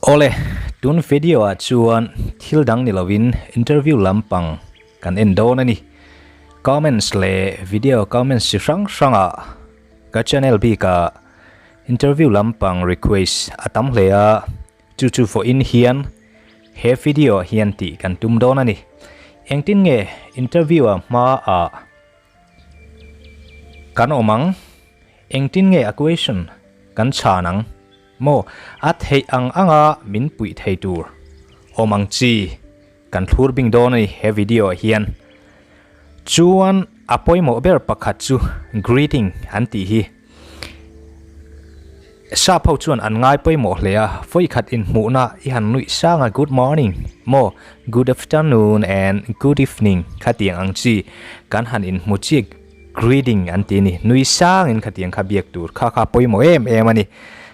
Awle, tun video ah chuan thil dang ni lovin interview lampang kan en dawn a ni. Comments leh video comments chi hrang hrangah ka channel bikah interview lampang request a tam hle a, chu chu vawiin hian he video ah hian tih kan tum dawn a ni. Engtin nge interview ah hma ah kan awm ang? Engtin nge a question kan chhan ang? Maw, a theih ang anga min puih thei tur awm ang chi kan thlur bing dawn a ni he video ah hian. Chuan a pawimawh ber pakhat chu greeting an tih hi sap ho chuan an ngai pawimawh hle a, vawikhat inhmuhna i han nuih sang a good morning maw, good afternoon and good evening khatiang ang chi kan han inhmu chiah Greeting an ti a ni. Nui sangin khatiang kha biak tur kha kha pawimawh em em a ni.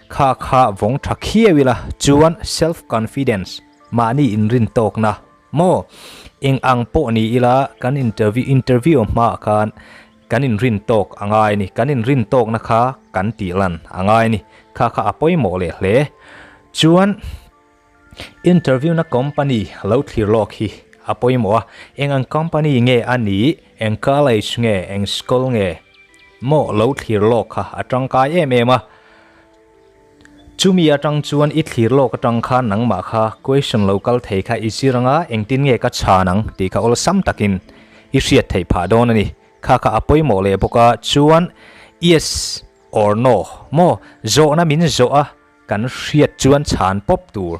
Kha kha vawng tha khiau ila chuan self confidence mahni inrin tawkna maw eng ang pawh ni ila kan interview interview hmaah khan kan inrin tawk a ngai a ni. Kan inrin tawkna kha kan tih lan a ngai a ni. Kha kha a pawimawh leh hle. Chuan. Interview na company lo thlir lawk hi a pawimawh a, eng ang company nge a nih, eng college nge, eng school nge maw lo thlir lawk kha a tangkai em em a. Chumi atang chuan i thlir lawk atang khan nangmah kha question lo kal thei kha i zir anga engtin nge ka chhan ang tih kha awlsam takin i hriat theih phah dawn a ni. Kha kha a pawimawh leh bawk a, chuan yes or no maw zawhna min zawh a, Kan hriat chuan chhan pawp tur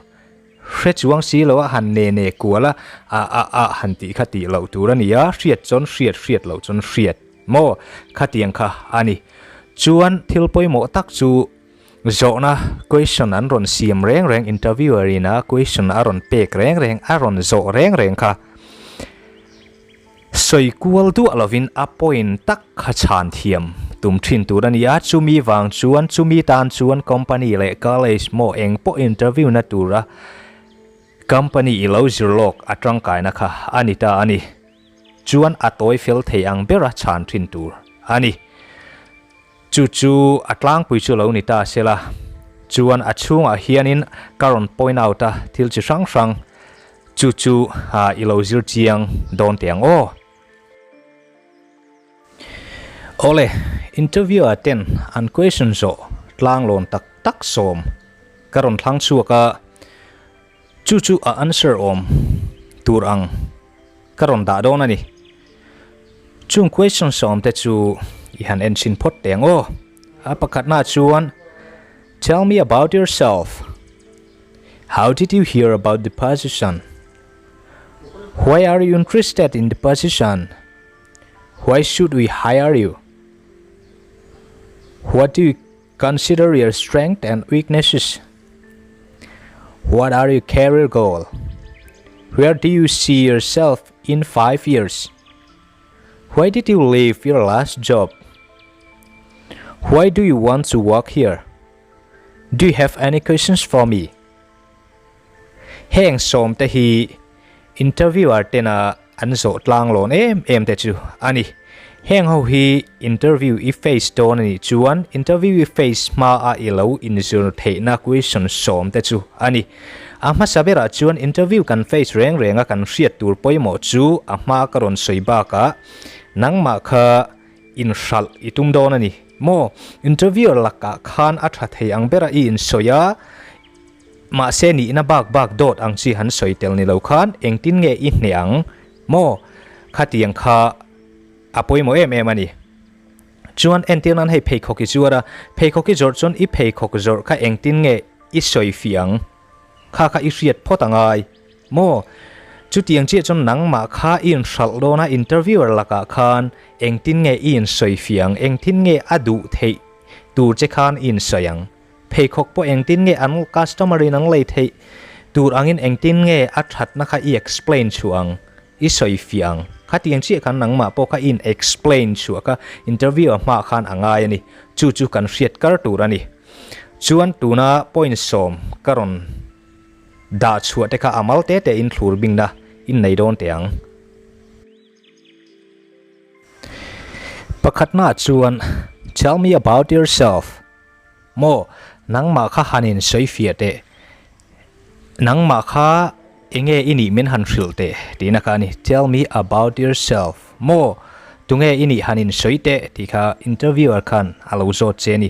hre chuang si lo a han ne ne kual a, a a a han tih kha tih loh tur a ni a, hriat chuan hriat hriat loh chuan hriat maw khatiang kha a ni. Chuan thil pawimawh tak chu zawhna question an rawn siam reng reng interviewer in a question a rawn pek reng reng a rawn zawh reng reng kha Sawi kual duah lovin a point tak kha chhan thiam tum thin tur a ni a, chumi vang chuan chumi tan chuan company leh college maw eng pawh interview na tura company i lo zir lawk a tangkaina kha a ni ta a ni. Chuan a tawi fel thei ang bera chhan thin tur a ni. Chu chu a tlangpui chu lo ni ta sela chuan a chhungah hianin ka rawn point out a thil chi hrang hrang chu chu i lo zir chiang dawn teh ang aw. Awle, interviewer ten an question zawh tlanglawn tak tak sawm ka rawn thlang chhuak a, chu chu a answer awm tur ang ka rawn dah dawn a ni. Chung question sawm te chu i han en chhin phawt teh ang aw. A pakhatna chuan, Tell me about yourself. How did you hear about the position? Why are you interested in the position? Why should we hire you? What do you consider your strength and weaknesses? What are your career goal? Where do you see yourself in 5 years? Why did you leave your last job? Why do you want to work here? Do you have any questions for me? Heng sawm te hi interviewer tena an zawh tlang lawn em em te chu a ni. Heng ho hi interview i face dawn a nih chuan interview i face hma a i lo inzir theihna question sawm te chu a ni. A hmasa berah chuan interview kan face reng reng a kan hriat tur pawimawh chu a hma ka rawn sawi bakah nangmah kha inhralh i tum dawn a ni maw? Interviewer lakah khan a tha thei ang bera i insawi a, mahse nihna bak bak dawt ang chi han sawi tel ni lo khan engtin nge i hneh ang maw? Khatiang kha a pawimawh em em a ni. Chuan entir nan hei pheikhawk i zuar a, pheikhawk i zawrh chuan i pheikhawk zawrh kha engtin nge i sawi fih ang? Kha kha i hriat phawt a ngai maw? Chutiang chiah chuan nangmah kha i inhralh dawn a, interviewer lakah khan engtin nge i insawi fih ang, engtin nge a duh theih tur che khan i insawi ang? Pheikhawk pawh engtin nge an customer in an lei theih tur angin engtin nge a thatna kha i explain chhuah ang, i sawi fiah ang. Khatiang chiah khan nangmah pawh kha i in explain chhuah kha interview a hmaah khan a ngai a ni. Chu chu kan hriat kar tur a ni. Chuan tuna point sawm ka rawn dah chhuah te kha a mal te te in thlur bingna in nei dawn teh ang. Pakhatnaah chuan Tell me about yourself. Maw, nangmah kha han in sawi fiah teh. Nangmah kha enge i nih min han hrilh teh tihna kha a ni. Tell me about yourself. Maw? Tunge i nih han insawi teh tih kha interviewer khan a lo zawt che a ni.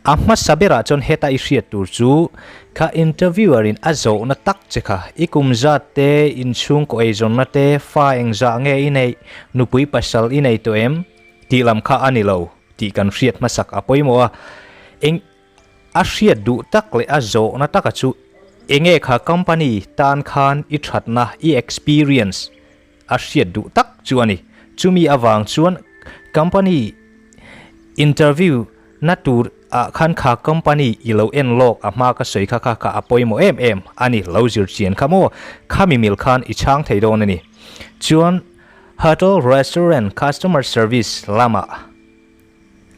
A hmasa berah chuan heta i hriat tur chu kha interviewer in a zawhna tak che kha i kum zat te, inchhungkaw eizawnna te, fa engzah nge i neih, nupui pasal i nei tawh em tih lam kha a ni lo tih kan hriat hmasak a pawimawh a. Eng. A hriat duh tak leh a zawhna taka chu enge kha company tan khan i thatna, i experience a hriat duh tak chu a ni. Chumi avang chuan company interview na tur ah khan kha company i lo en lawk a hma ka sawi kha kha kha a pawimawh em em a ni, lo zir chian kha maw? Khami mil khan i chhang thei dawn a ni. Chuan hotel, restaurant, customer service lamah.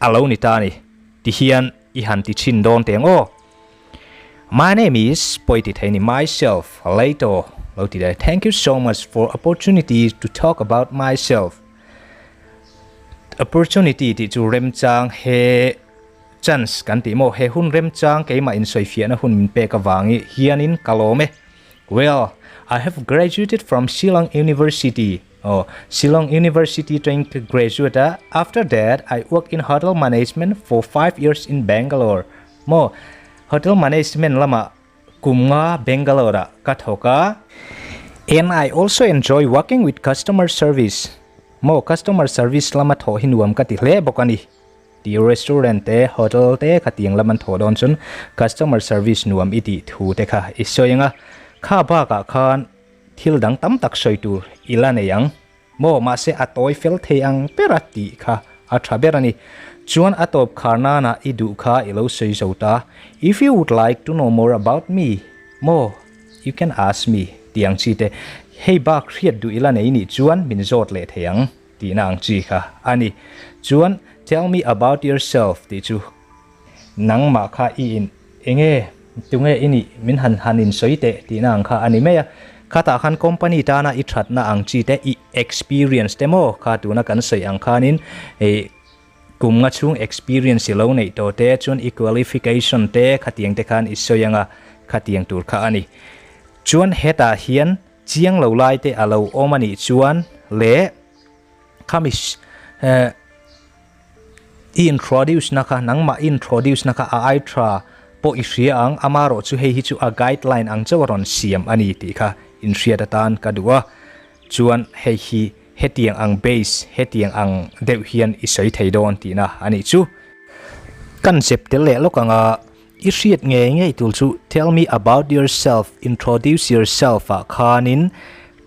A lo ni ta a ni, ti hian i han ti chhin dawn teng aw. My name is pawi ti thei ni myself Leito lo ti daih Thank you so much for opportunity to talk about myself Opportunity tih chu remchang he chance kan tih maw he hun remchang keimah insawifiahna hun min pek avangi hianin ka lawm e Well, I have graduated from Shillong University Aw, Shillong University trained graduate a, after that I work in hotel management for 5 years in Bangalore. Maw, hotel management lamah kum nga Bangalore ah ka thawk a. And I also enjoy working with customer service. Maw, customer service lama thawh hi nuam ka ti hle bawk a ni. Ti restaurant te, hotel te khatiang lam an thawh dawn chuan customer service nuam i tih thu te kha i sawi ang a. Kha bakah khan Thil dang tam tak sawi tur i la nei ang maw? Mahse a tawi fel thei ang ber a tih kha a tha ber a ni. Chuan a tawp khar nana i duh kha i lo sawi zo ta. If you would like to know more about me maw, you can ask me tih ang chi te. Hei bak hriat duh i la nei nih chuan min zawt leh thei ang tihna ang chi kha a ni. Chuan tell me about yourself tih chu Nangmah kha i in enge tunge i nih min han han in sawi teh tihna ang kha a ni mai a. Khatah khan company tana i thatna ang chi te i experience te maw kha tuna kan sawi ang khanin ih kum nga chhung experience i lo neih tawh te chuan i qualification te khatiang te khan i sawi anga khatiang tur kha a ni. Chuan hetah hian chiang lo lai te a lo awm a nih chuan leh khami eh I introduce na kha, nangmah i introduce na kha a ai tha pawh i hria ang, amarawh chu hei hi chu a guideline ang chauh a rawn siam a ni tih kha inhriat atan ka duh a, chuan hei hi hetiang ang base, hetiang ang deuh hian i sawi thei dawn tihna a nih chu. Kan zep tel leh lawk ang a, i hriat ngei ngei tur chu tell me about yourself, introduce yourself ah khanin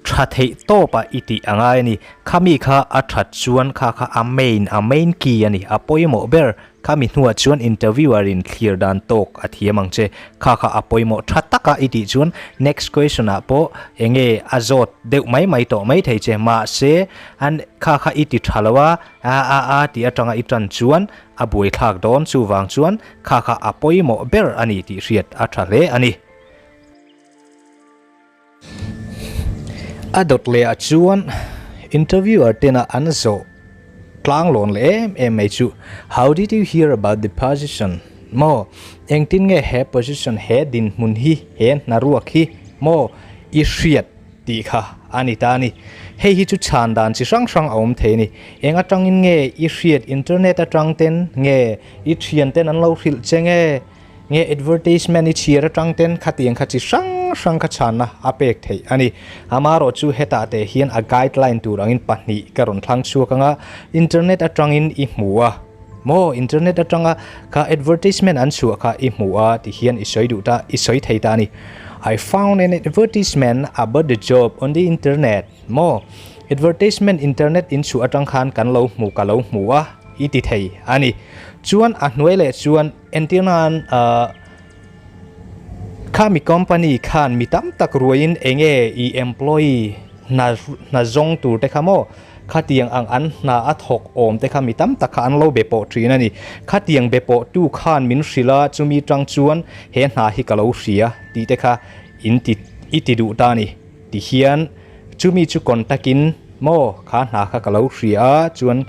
Tha theih tawp a i tih a ngai a ni. Khami kha a that chuan kha kha a main, a main key a ni, a pawimawh ber. Khami hnuah chuan interviewer in thlir dan tawk a thiam ang che. Kha kha a pawimawh tha taka i tih chuan next question ah pawh enge a zawt deuh mai mai tawh mai thei che. Mahse an kha kha i ti tha lo a, a a a tih atanga i tan chuan a buaithlak dawn. Chuvang chuan kha kha a pawimawh ber a ni tih hriat a tha hle a ni. A dawt leh ah chuan interviewer tena an zawh tlang lawn leh em em mai chu how did you hear about the position maw engtin nge he position he dinhmun hi he hna ruak hi maw i hriat tih kha a ni ta a ni hei hi chu chhan dan chi hrang hrang a awm thei a ni eng atangin nge i hriat internet atang ten nge i thian ten an lo hrilh che nge. Nge advertisement i chhiar atang ten khatiang kha chi hrang hrang kha chhanna a pek theih a ni. Amarawh chu hetah te hian a guideline tur angin pahnih ka rawn thlang chhuak anga internet atangin i hmu a maw internet atanga kha advertisement an chhuah kha i hmu a ti hian i sawi duh ta i sawi thei ta a ni. I found an advertisement about the job on the internet maw advertisement internet in chhuah atang khan kan lo hmu ka lo hmu a i ti thei a ni. Chuan a hnuai leh chuan Entir nan ahh khami company khan mi tam tak ruaiin enge i employee hna hna zawng tur te kha maw khatiang ang an hna a thawk awm te kha mi tam tak kha an lo be pawh thin a ni. Khatiang be pawh tu khan min hrilh a chumi tang chuan he hna hi ka lo hria tih te kha in ti i ti duh ta a ni. Tihian chumi chu contact in maw kha hna kha ka lo hria a chuan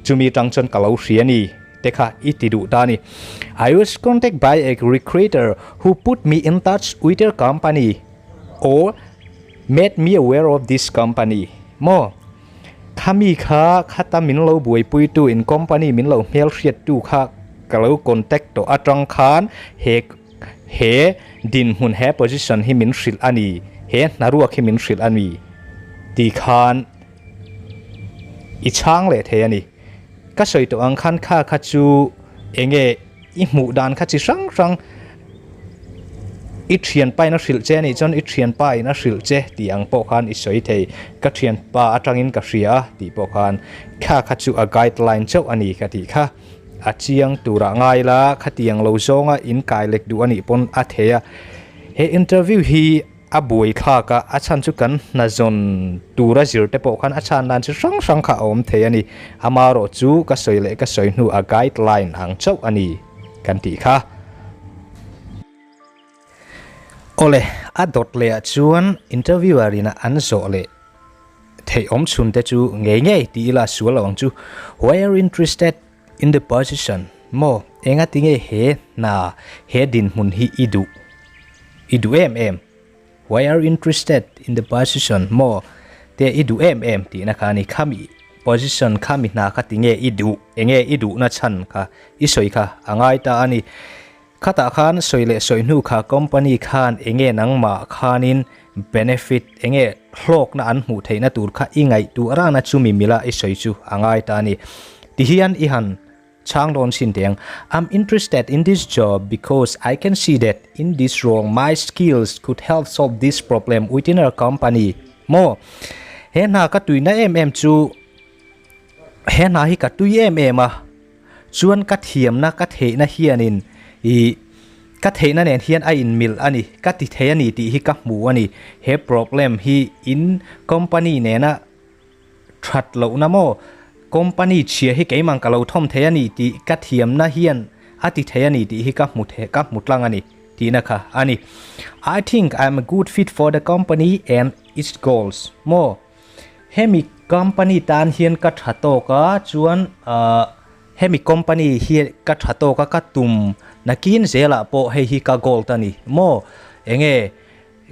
chumi tang chuan ka lo hria a ni. Te kha i ti duh ta a ni. I was contact by a recruiter who put me in touch with your company. Or made me aware of this company maw? Khami kha khata min lo buaipuitu in company min lo hmelhriattu kha ka lo contact tawh atang khan he he dinhmun he position hi min hrilh a ni, he hnaruak hi min hrilh a ni ti khan i chhang leh thei a ni. Ka sawi tawh ang khan kha kha chu enge i hmuh dan kha chi hrang hrang i thianpa in a hrilh che anih chuan i thianpa in a hrilh che tih ang pawh khan i sawi thei ka thianpa atangin ka hria a tih pawh khan kha kha chu a guideline chauh a ni ka tih kha a chiang turah ngai la khatiang lo zawnga in kai lek duh anih pawn a thei a he interview hi A buai thlak a, a chhan chu kan hna zawn tura zir te pawh khan a chhan dan chi hrang hrang kha a awm thei a ni. Amaherawh chu ka sawi leh ka sawi hnu a guideline ang chauh a ni kan tih kha. Awle, a dawt leh ah chuan interviewer in a an zawh leh theih awm chhun te chu ngei ngei ti ila sual lo ang chu. Why are you interested in the position? Maw, enga tinge he hna, he dinhmun hi i duh? I duh em em? Why are you interested in the position? Maw, te i duh em em tihna kha a ni. Khami position, khami hna kha tinge i duh? Enge i duhna chhan kha i sawi kha a ngai ta a ni. Khatah khan sawi leh sawi hnu kha company khan enge nangmah khanin benefit enge hlawkna an hmuh theihna tur kha i ngaihtuah rana chumi mila i sawi chu a ngai ta a ni. Tihian i han chhang dawn sin teh ang, I'm interested in this job because I can see that in this role my skills could help solve this problem within our company. Maw? He hna ka tuina em em chu he hna hi ka tui em em a. Chuan ka thiamna ka theihna hianin ih ka theihna nen hian a inmilh a ni, ka ti thei a ni tih hi ka hmu a ni. He problem hi in company nena that lohna maw company chhia hi keimah ka lo thawm thei a ni tih ka thiamna hian a ti thei a ni tih hi ka hmu thei ka hmu tlang a ni tihna kha a ni. I think I am a good fit for the company and its goals maw. Hemi company tan hian ka tha tawk a chuan ahh hemi company hi ka tha tawk a ka tum nakin zelah pawh hei hi ka goal ta ni maw enge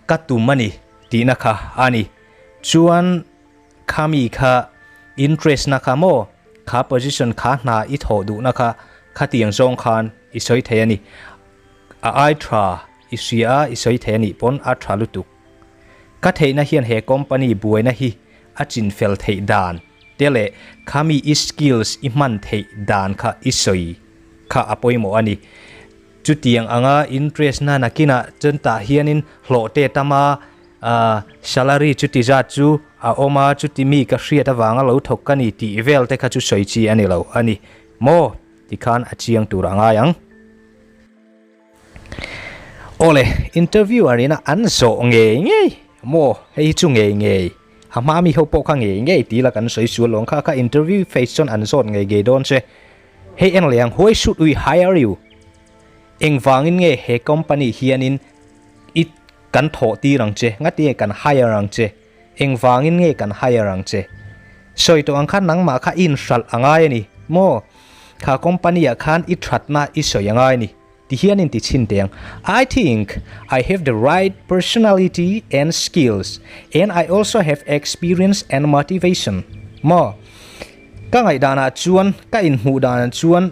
ka tum a ni tihna kha a ni chuan khami kha interest na kha maw kha position kha hna i thawh duhna kha khatiang zawng khan i sawi thei a ni a ai tha i hria a i sawi thei a nih pawn a tha lutuk. Ka theihna hian he company buaina hi a chinfel theih dan te leh khami i skills i hman theih dan kha i sawi kha a pawimawh a ni. Chutiang anga interest na nakinah chuan tah hianin hlawh te tam a, salary chuti zat chu a awm a, chuti mi ka hriat avanga lo thawk ka ni tih vel te kha chu sawi chi a ni lo a ni maw? Tikhan a chiang tur a ngai ang. Awle, interviewer ina an zawh ngei ngei maw hei hi chu ngei ngei a hma mi ho pawh kha ngei ngei tih la kan sawi sual lo ang kha kha interview phase chuan an zawt ngei ngei dawn che hei en leh ang why should we hire you engvangin nge he company hianin i kan thawh tir ang che ngati nge kan hire ang che engvangin nge kan hire ang che sawi tawh ang khan nangmah kha i inhralh a ngai a ni maw kha company ah khan i thatna i sawi a ngai a ni. Ti hian in ti chhin teh ang, I think I have the right personality and skills and I also have experience and motivation. Maw? Ka ngaihdanah chuan, ka inhmuh danah chuan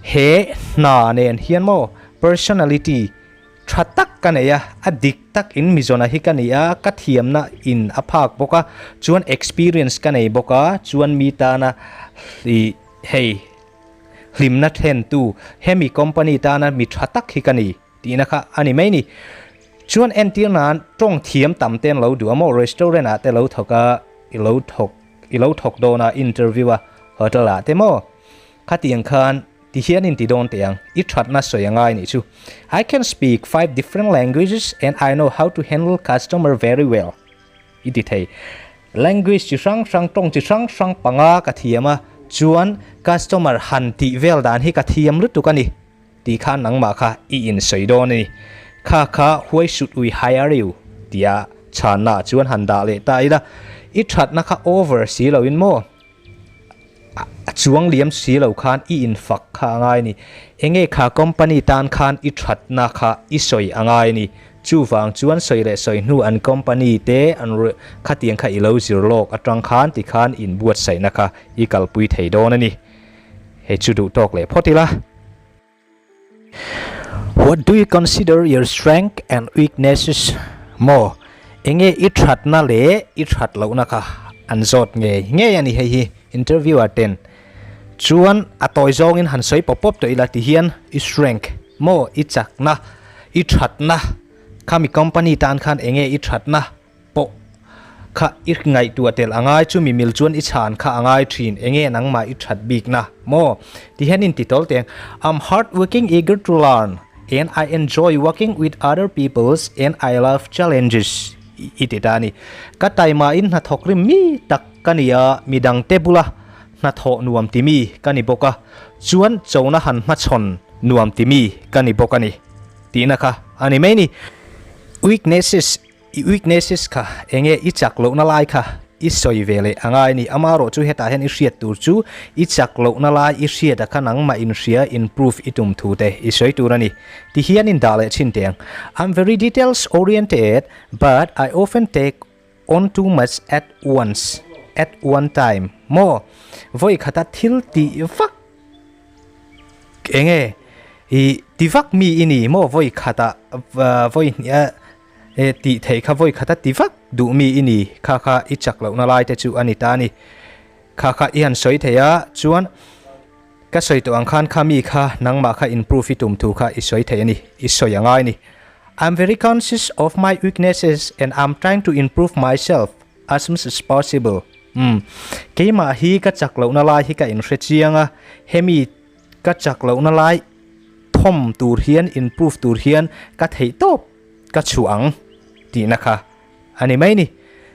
he hna nen hian maw personality tha tak ka nei a, a dik tak in mizawna hi ka ni a, ka thiamna in a phak bawk a, chuan experience ka nei bawk a, chuan mi tana ih hei Hlimna thlentu hemi company tana mi tha tak hi ka ni tihna kha a ni mai ni. Chuan entir nan tawng thiam tam te an lo duh a maw restaurant ah te lo thawk a i lo thawk i lo thawk dawn a interview a hotel ah te maw khatiang khan ti hian in ti dawn teh ang i thatna sawi a ngai nih chu I can speak five different languages and I know how to handle customer very well I ti thei. Language chi hrang hrang, tawng chi hrang hrang panga ka thiam a, chuan customer han tih vel dan hi ka thiam lutuk a ni tih khan nangmah kha i insawi dawn a ni. Kha kha why should we hire you? tia chhanna ah chuan han dah leh ta ila, i thatna kha over si loin maw? A chuang liam si lo khan i infak kha a ngai a ni. Enge kha company tan khan i thatna kha i sawi a ngai a ni. Chuvang chuan sawi leh sawi hnu an company te an khatiang kha i lo zir lawk atang khan tikhan inbuatsaihna kha i kalpui thei dawn a ni. Hei chu duh tawk leh phawt ila. What do you consider your strength and weaknesses? Maw? Enge i thatna leh i that lohna kha an zawt ngei ngei a ni hei hi interviewer ten chuan a tawi zawngin han sawi pawp pawp tawh ila ti hian i strength maw i chakna i thatna khami company tan khan enge i thatna pawh kha i ngaihtuah tel a ngai chu mi mil chuan i chhan kha a ngai thin enge nangmah i that bik na maw ti hian in ti tawl teng I'm hard working eager to learn and I enjoy working with other peoples and I love challenges i ti ta a ni ka taima in hnathawk rim mi tak ka ni a midang te bula hnathawh nuam ti mi ka ni bawk a chuan chona han hmachhawn nuam ti mi ka ni bawk a ni tihna kha a ni mai ni weaknesses I weaknesses kha enge i chak lohna lai kha i sawi ve leh a ngai ni. Amarawh chu hetah hian i hriat tur chu i chak lohna lai i hriat a kha nangmah inhria, improve i tum thu te i sawi tur a ni. Ti hian in dah leh thin teh ang. I'm very details oriented but I often take on too much at once, at one time. Maw? Vawi khata thil tih vak enge i ti vak mi i ni maw? Vawi khatah vawi hnih a E tih theih kha vawi khat a ti vak duh mi i ni, kha kha i chak lohna lai te chu a ni ta a ni. Kha kha i han sawi thei a, chuan ka sawi tawh ang khan kha mi kha nangmah kha improve i tum thu kha i sawi thei a ni, i sawi a ngai a ni. I'm very conscious of my weaknesses and I'm trying to improve myself as much as possible. Umm, keimah hi ka chak lohna lai hi ka inhre chiang a, hemi ka chak lohna lai thawm tur hian improve tur hian ka theih tawp ka chhuah ang tihna kha a ni mai ni.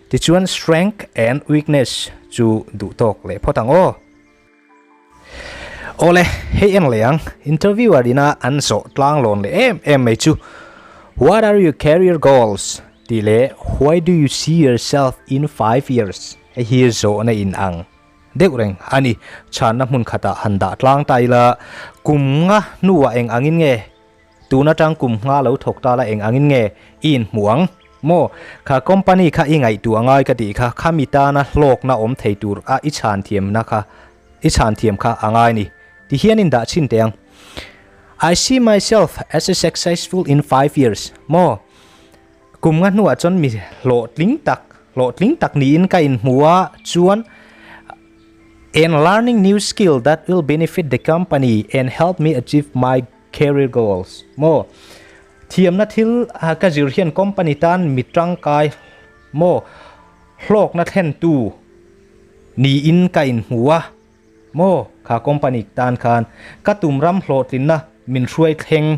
Tichuan strength and weakness chu duh tawk leh phawt ang aw. Awle, hei en leh ang, interviewer ina an zawh tlang lawn leh em em mai chu What are your career goals? tih leh Why do you see yourself in 5 years? Hei hi zawhna in ang. Deuh reng a ni. Chhanna hmun khatah han dah tlang ta ila, kum nga hnuah eng angin nge tun atang kum nga lo thawk ta la eng angin nge i inhmuh ang maw? Kha company kha i ngaihtuah ngai ka tih kha, khami tana hlawkna awm thei tur a i chhan thiamna kha i chhan thiam kha a ngai ni. Ti hian in dah chhin teh ang. I see myself as a successful in 5 years maw? Kum nga hnuah chuan mi hlawhtling tak, hlawhtling tak niin ka inhmu a, chuan and learning new skill that will benefit the company and help me achieve my career goals maw? Thiamna thil ka zir hian company tan mi tangkai maw? Hlawkna thlentu niin ka inhmu a maw? Kha company tan khan ka tum ram hlawhtlinna min hruai thleng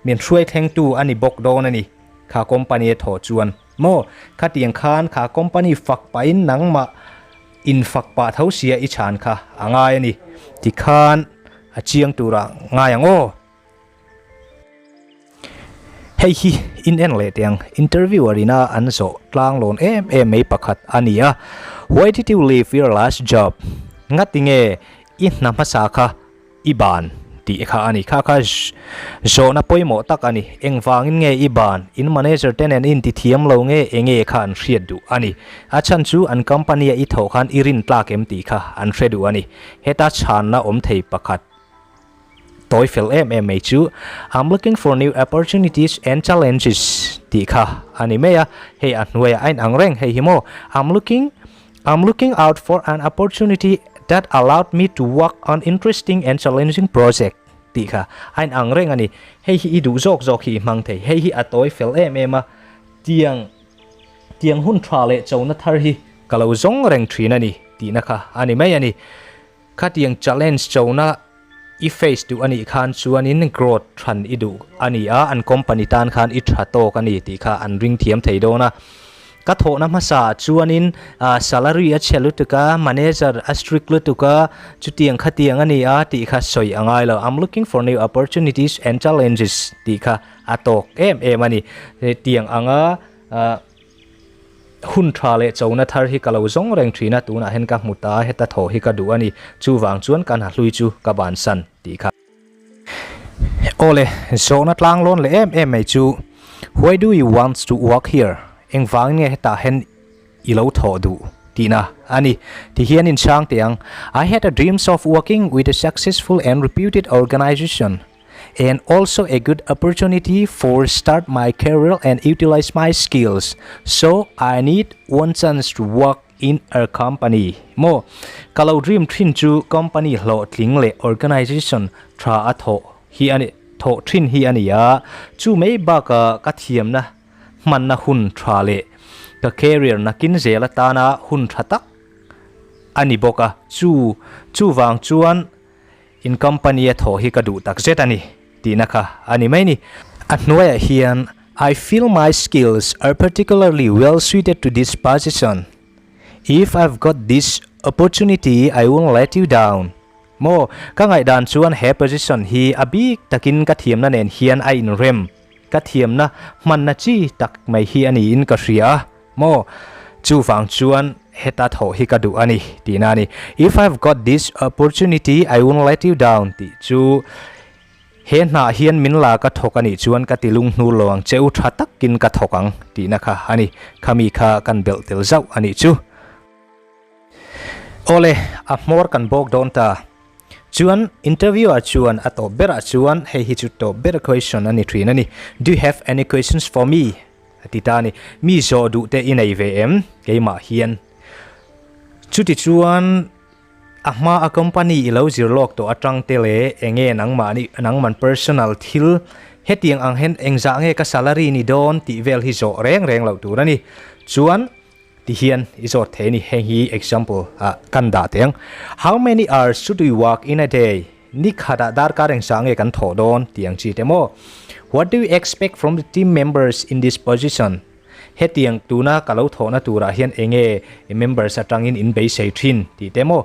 Min hruai thlengtu a ni bawk dawn a ni, kha company a thawh chuan. Maw, khatiang khan kha company fak pahin nangmah in fak pah tho sia i chhan kha a ngai a ni. Tikhan a chiang turah ngai ang aw. Hei hi in en leh teh ang, interviewer ina an zawh tlang lawn em em mai pakhat a ni a, Why did you leave your last job? Ngatinge i hna hmasa kha I ban tih kha a ni. Kha kha zawhna pawimawh tak a ni. Engvangin nge i ban? In manager te nen i inti thiam lo nge enge kha an hriat duh a ni. A chhan chu an company a i thawh khan i rin tlak em tih kha an hre duh a ni. Heta chhanna awm thei pakhat tawi fel em em mai chu I'm looking for new opportunities and challenges tih kha a ni mai a. Hei a hnuaiah a inang reng hei hi maw? I'm looking I'm looking out for an opportunity that allowed me to work on interesting and challenging project tih kha a in ang reng a ni. Hei hi i duh zawk zawk hi i hmang thei. Hei hi a tawi fel em em a, tiang tiang hun tha leh chona thar hi ka lo zawng reng thin a ni tihna kha a ni mai a ni. Khatiang challenge chona i face duh a nih khan chuanin growth than i duh a ni a, an company tan khan i tha tawk a ni tih kha an ring thiam thei dawn a. Ka thawhna hmasa ah chuanin salary a chhe lutuk a, manager a strict lutuk a, chutiang khatiang a ni a tih kha sawi a ngai lo. I'm looking for new opportunities and challenges tih kha a tawk em em a ni. Tiang anga Hun tha leh chona thar hi ka lo zawng reng thin a, tunah hian ka hmu ta a, heta thaw hi ka duh a ni. Chuvang chuan ka hnahlui chu ka bansan tih kha. Awle, zawhna tlang lawn leh em em mai chu. Why do you want to work here? Engvangin nge hetah hian i lo thawh duh tihna a ni. Ti hian in chhang teh ang, I had a dreams of working with a successful and reputed organisation and also a good opportunity for start my career and utilize my skills. So I need one chance to work in a company. Maw ka lo dream thin chu company hlawhtling leh organisation tha a thawh hi a ni thawh thin hi a ni a, chu mai bakah ka thiamna hmanna hun tha leh ka career nakin zel atana hun tha tak a ni bawk a, chu chuvang chuan in company a thawh hi ka duh tak zet a ni tihna kha a ni mai ni. A hnuaiah hian I feel my skills are particularly well suited to this position. If I've got this opportunity I won't let you down. Maw, ka ngaihdan chuan he position hi a bik takin ka thiamna nen hian a inrem. Ka thiamna hmanna chi tak mai hi a niin ka hria a, maw? Chuvang chuan heta thawh hi ka duh a ni, tihna a ni. If I've got this opportunity, I won't let you down tih chu he hnah hian min la ka thawk a nih chuan ka ti lunghnur lo ang che u, tha takin ka thawk ang tihna kha a ni. Khami kha kan belh tel zauh a nih chu. Awle, a hmawr kan bawk dawn ta. Chuan interview ah chuan a tawp berah chuan hei hi chu tawp ber question a ni thin a ni. Do you have any questions for me? a ti ta a ni. Mi zawh duh te i nei ve em? Keimah hian. Chuti chuan a hma a company i lo zir lawk tawh atang te leh enge nangmah ni nangman personal thil hetiang ang hian engzah nge ka salary ni dawn tih vel hi zawh reng reng loh tur a ni. Chuan Ti hian i zawt thei a ni. Heng hi example ah kan dah teh ang. How many hours should we work in a day? Ni khatah darkar engzah nge kan thawh dawn tih ang chi te maw? What do you expect from the team members in this position? Hetiang tuna ka lo thawhna turah hian enge members atangin in beisei thin tih te maw?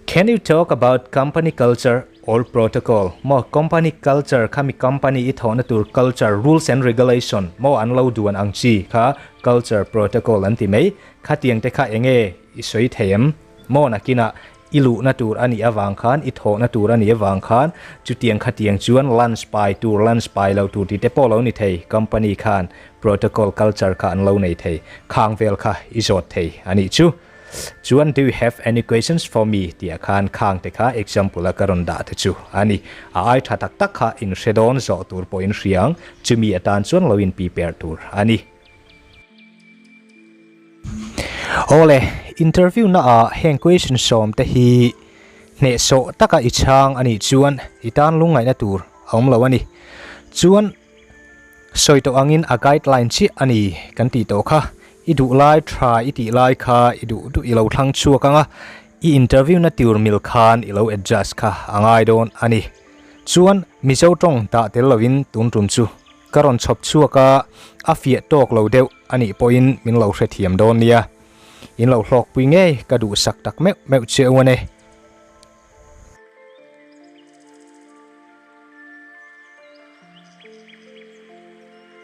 Can you talk about company culture or protocol? Maw company culture kha mi company i thawhna tur culture, rules and regulation maw an lo duan ang chi kha culture, protocol an ti mai. Khatiang te kha enge i sawi thei em? Maw nakinah i luhna tur a nih avang khan, i thawhna tur a nih avang khan chutiang khatiang chuan lunch pai tur, lunch pai lo tur tih te pawh lo ni thei. Company khan protocol, culture kha an lo nei thei. Khang vel kha i zawt thei a nih chu. Chuan do you have any questions for me tih ah khan khang te kha example a ka rawn dah te chu a ni. A ai tha tak tak kha in hre dawn zawh tur pawh in hria ang, chumi atan chuan lo in prepare tur a ni. Awle, interview na ah heng question sawm te hi hnehsawh taka i chhang a nih chuan i tan lungngaihna tur a awm lo a ni. Chuan Sawi tawh angin a guideline chiah a ni kan tih tawh kha. I duh lai tha i tih lai kha i duh duh i lo thlang chhuak ang a, i interview na tur mil khan i lo adjust kha a ngai dawn a ni. Chuan Mizo tawng dah tel lovin tun tum chu ka rawn chhawp chhuak a, a fiah tawk lo deuh a nih pawhin min lo hrethiam dawn nia. In lo hlawkpui ngei ka duhsak tak meuh meuh che u a ni.